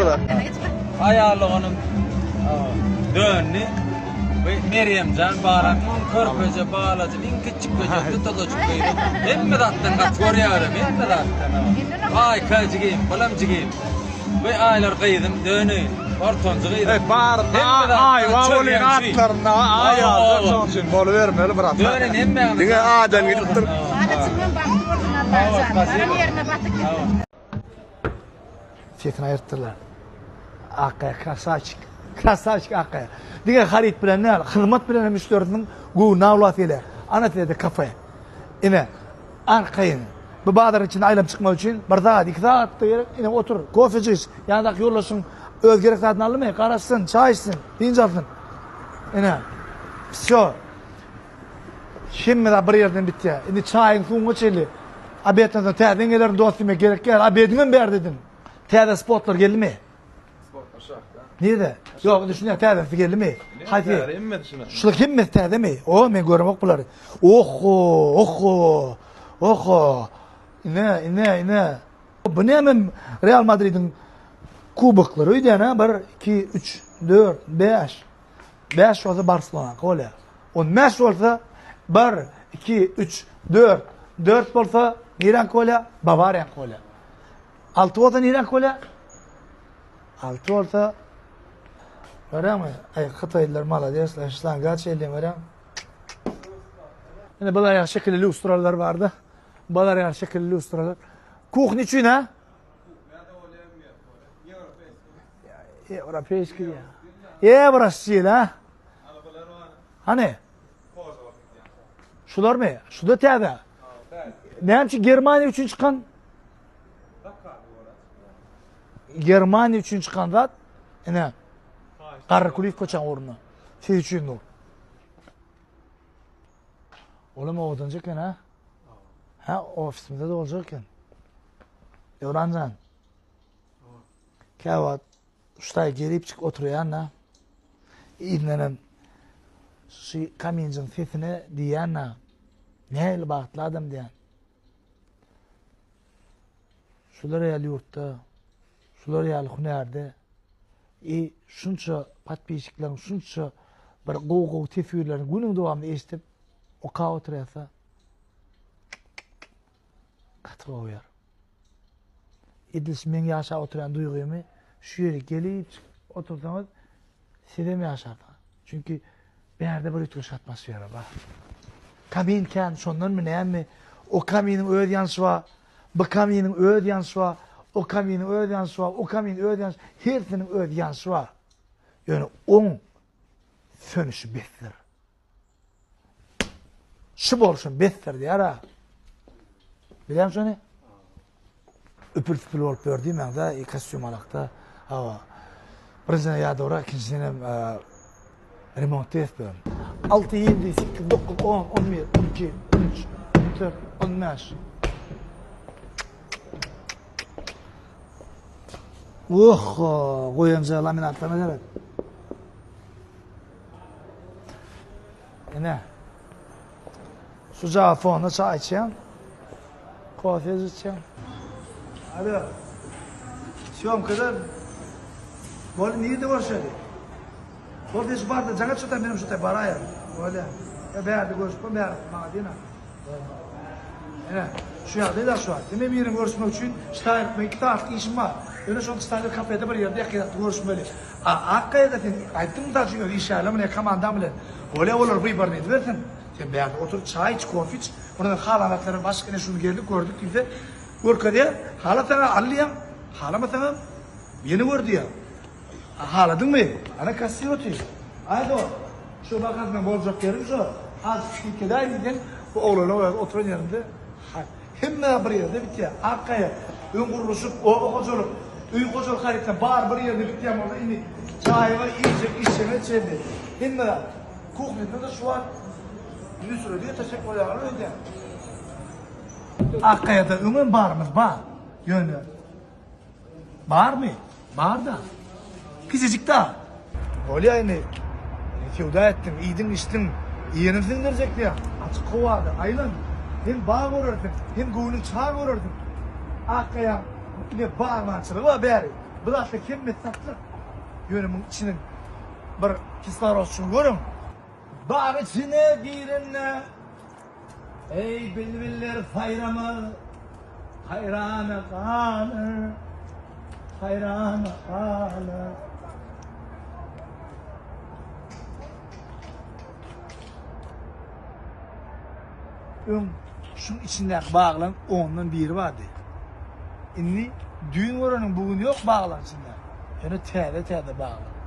brat. Aýal doganym döndi. We Merýemjan balam iň körpeje balajyk, iň kiçjik göjek, tutulajyk gyzym. Hemme zatdan gaty görýärem, hemme zatdan. Aýka jigim, balam jigim. We Aýlar gyzym döneýin, ortanjy gyzym. Ey bar, aýwa bolýan atlarynda aý ýaljak şoň üçin bolubermeli brat. Döneýin hemmäňiz. Diňe Adan gidipdir. Balajygymam bagtly bolsun Allajan. Baran ýerine batyp gitsin. Sesini aýyrtdylar. Akgaýa krasawçik. Krasawçik Akgaýa. Diňe haryt bilen däl, hyzmat bilen hem müşderisiniň göwnüni awlap gelýär. Ana size-de kafe. Ine, arkaýyn. Bu bazaryň içinde aýlanyp çykmak üçin bir sagat, iki sagat-da gerek. Ine, otur, kofeje iç. Ýandaky ýoldaşyň öz gerek zadyny aldymy? Garaşsyn, çaý içsin, dynç alsyn. Ine, wsýo. Hemme zat bir ýerden bitýär. Indi çaýyň suwuňa çenli. Obedden soň täzeden gelerin dost diýmek gerek däl. Obediňem bärde edin. Täze spotlar geldimi? Spotlar şahda. Nirede? Ýok, indi şuny täzesi geldimi? Haýsy? Täze hemmesi şuna. Şular hemmesi täzemi? O, men göremok bulary. Oho, oho. Oho. Ine, ine, ine. Bu näme Real Madridiň kuboklary öýdýän ha? 1 2 3 4 5. 5 bolsa Barselonanyňky bolýar. 15 bolsa 1, 2, 3, 4. 4 bolsa niräňki bolýar? Bawariýaňky bolýar. 6 bolsa niräňki bolýar? 6 bolsa Görýäňmi? Aý, hytaýlylar malades, şlanga çeýleýän görýäň. Ine bular ýaly şekilli lýustralar barda. Bular ýaly şekilli lýustralar. Kuhni üçin ha? Ýewropeýskiý diýýär. Ýewro stil ha? Hany? Şularmy? Şu da täze. Näme üçin Germaniýa üçin çykan? Germaniýa üçin çykan zat ine Garry Kulyýew köçäň ugrunda. Siz üçin dur. Olam owadanjak eken ha? Ha, ofisimizde de boljak eken. Döwranjan. Käwagt şutaý gelip çyk oturýan-da. Yzyndanam şu kaminjiň sesine diýýän-de. Nähili bagtly adam diýýän. Şular ýaly ýurtda, şular ýaly hünärde i şunça podpisçikleriň şunça bir gowy-gowy teswirlerini günüň dowamynda eşidip okap oturýarsa gaty gowy ýer. Edil şu meň ýaşap oturýan duýgymy şu ýere gelip çykyp otursaňyz sizem ýaşarsyňyz. Çünki bärde bir üýtgeşik atmosfera bar. Kamin kän şondanmy näme? O kaminiň öz ýanyşy bar. Bu kaminiň öz ýanyşy bar. O kaminiň öz ýanyşy bar. O kaminiň öz ýanyşy. Hersiniň öz ýanyşy bar. Ýöne oň sönüşi besdir. Şu bolşum besdir diýär-ä. Bilýäňmi şony? Üpül-süpül bolup ýör diýmäň-de, kostýum alakda. Hawa. Birinjiden ýadawrak, ikinjiden hem remontda ýetip ýörün. 6, 7, 8, 9, 10, 11, 12, 13, 14, 15. Oho, goýanja laminatlaryna seret. Ine. Şu jafonda çaý içýän. Kofe içýän. Alo. Sýomkada Bol nirde görüşeli? Bol sen şu barda jaňa çyta menem şu taý baraýyn. Bolýa. E bärde görüşüp bol bärde maňa diýme. Ine, şu ýagdaý-da şu wagt. Ine birini görüşmek üçin Ştaýrykda iki sagatlyk işim bar. Ýöne şol Ştaýryk kafede bir ýerde ýakynrakda görüşmeli. A Akgaýada sen aýtdyň mysal üçin öz işgärleň bilen ýa komandaň bilen. Bolýa olar wyboryny edibersin. Sen bärde otur çaý iç, kofe iç. Ondan halan zatlaryň başga ine şuny geldik gördük diýse görkezýär. Halasaň-a al diýýäň, halamasaňam ýene gör diýýäň. Haladyňmy? Ana kassir otyr. Aý dost, şu bakasynyň boljak ýeri şo. Az üýtgedäý diýseň, bu oglanyň özi oturan ýerinde hak. Hemme bir ýerde bitýär. Ak gaýa, öň gurluşyk, oba hojalyk, öý hojalyk harytlaryň bary bir ýerde bitýän bolsa, indi çaýyňa, iýjek, içjegiňe çenli hemme zat. Kuhnýasynda-da şu wagt Nusredi getirjek bolýarlar öýdýän. Ak gaýada öňem barymyz bar. Ýöne Barmy? Bar-da. Kiçijik-da. Bolýa indi. Söwda etdiň, iýdiň, içdiň. Iýenim siňdirjek diýýäň. Açyk howada aýlan. Hem bag görersiň, hem göwnüň çag görersiň. Akgaýaň ine bagbançylygy bar bäri. Bu zatlar hemmesi satlyk. Ýöne muň içiniň bir kislorodçyny görüň. Bag içine girende Eý bilbiller saýramaz, haýrana galar, haýrana galar. Öň şuň içindäki baglaryň ondan biri bardy. Indi düýn göreniň bu gün ýok baglaryň içinde. Ýöne täze-täze baglar.